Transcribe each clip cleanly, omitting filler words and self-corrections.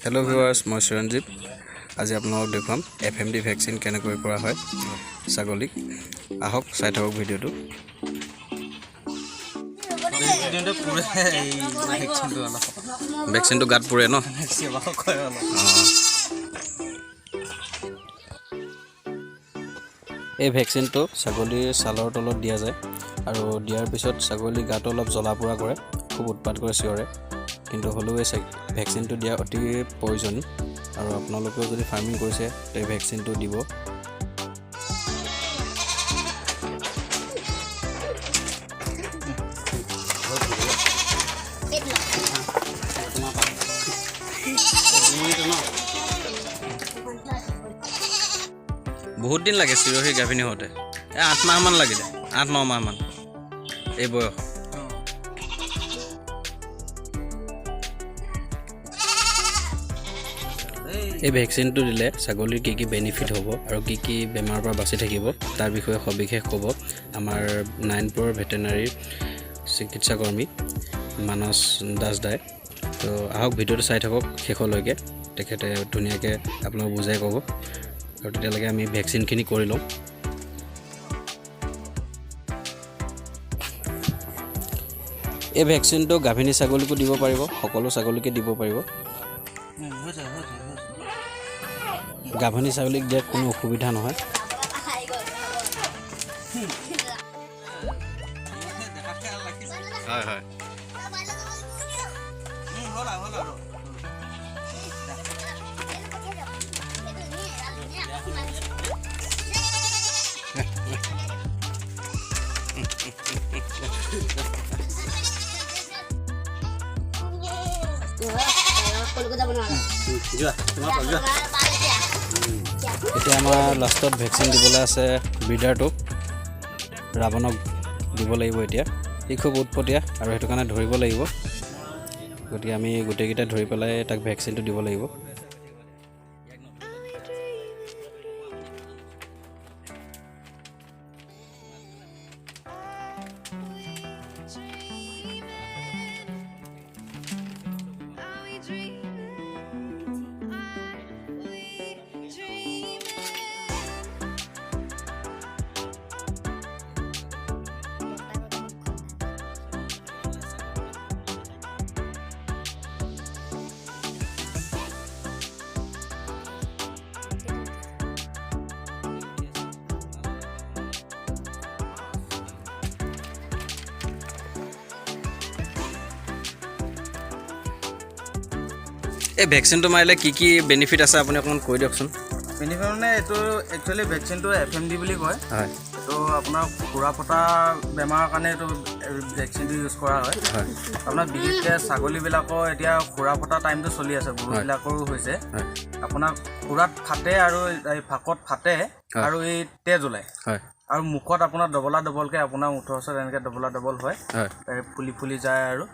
Hello' viewers, মই চিৰঞ্জীৱ। আজি আপোনালোকক দেখুৱাম এফএমডি ভেকচিন কেনেকৈ কৰা হয় ছাগলীক। আহক, চাই থাকক ভিডিঅ'টো। ভিডিঅ'টো পুৰে, এই ভেকচিনটো অলপ ভেকচিনটো গাত পুৰে ন? চিঞৰ কৰে অলপ। এই ভেকচিনটো ছাগলীৰ ছালৰ তলত দিয়া যায় আৰু দিয়াৰ পিছত ছাগলীৰ গাটো অলপ জ্বলা পোৰা কৰে, খুব উৎপাত কৰে, চিঞৰে। কিন্তু হ'লেও এই ভেকচিনটো দিয়া অতি প্ৰয়োজন আৰু আপোনালোকেও যদি ফাৰ্মিং কৰিছে, এই ভেকচিনটো দিব। বহুত দিন লাগে চিৰহী গাভিনী হওঁতে। এই 8 মাহমান লাগিলে, 8-9 মাহমান এই বয়স। এই ভেকচিনটো দিলে ছাগলীৰ কি কি বেনিফিট হ'ব আৰু কি কি বেমাৰৰ পৰা বাচি থাকিব, তাৰ বিষয়ে সবিশেষ ক'ব আমাৰ নাৰায়ণপুৰৰ ভেটেনাৰী চিকিৎসাকৰ্মী মানস দাস দাই। তো আহক, ভিডিঅ'টো চাই থাকক শেষলৈকে। তেখেতে ধুনীয়াকৈ আপোনালোক বুজাই ক'ব আৰু তেতিয়ালৈকে আমি ভেকচিনখিনি কৰি লওঁ। এই ভেকচিনটো গাভিনী ছাগলীকো দিব পাৰিব, সকলো ছাগলীকে দিব পাৰিব। হৈছে, হৈছে, হৈছে। গাভিনী ছাগলীক দিয়াত কোনো অসুবিধা নহয়। হয় হয়। হ'ল আৰু, হ'ল আৰু। যোৱা, তোমাৰ যোৱা। এতিয়া আমাৰ লাষ্টত ভেকচিন দিবলৈ আছে ব্ৰিডাৰটোক, ৰাৱণক দিব লাগিব এতিয়া। সি খুব উৎপতীয়া আৰু সেইটো কাৰণে ধৰিব লাগিব। গতিকে আমি গোটেইকেইটা ধৰি পেলাই তাক ভেকচিনটো দিব লাগিব। Are we dreaming? Are we dreaming? এই ভেকচিনটো মাৰিলে কি কি বেনিফিট আছে, আপুনি অকণমান কৈ দিয়কচোন। বেনিফিট মানে এইটো একচুৱেলি ভেকচিনটো এফএমডি বুলি কয়। এইটো আপোনাৰ খুৰা ফটা বেমাৰৰ কাৰণে এইটো ভেকচিনটো ইউজ কৰা হয়। আপোনাৰ বিশেষকৈ ছাগলীবিলাকৰ এতিয়া খুৰা ফটা টাইমটো চলি আছে, গৰুবিলাকৰো হৈছে। আপোনাৰ খুৰাত ফাটে আৰু এই ফাকত ফাটে আৰু এই তেজ ওলায় আৰু মুখত আপোনাৰ ডবলা ডবলকৈ আপোনাৰ ওঠৰ ওচৰত এনেকৈ ডবলা ডবল হয়, এই ফুলি ফুলি যায় আৰু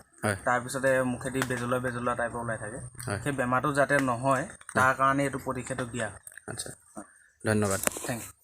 তাৰপিছতে মুখেদি বেজুলা বেজুলা টাইপৰ ওলাই থাকে। সেই বেমাৰটো যাতে নহয়, তাৰ কাৰণে এইটো প্ৰতিষেধক দিয়া হয়। আচ্ছা, ধন্যবাদ। Thank U.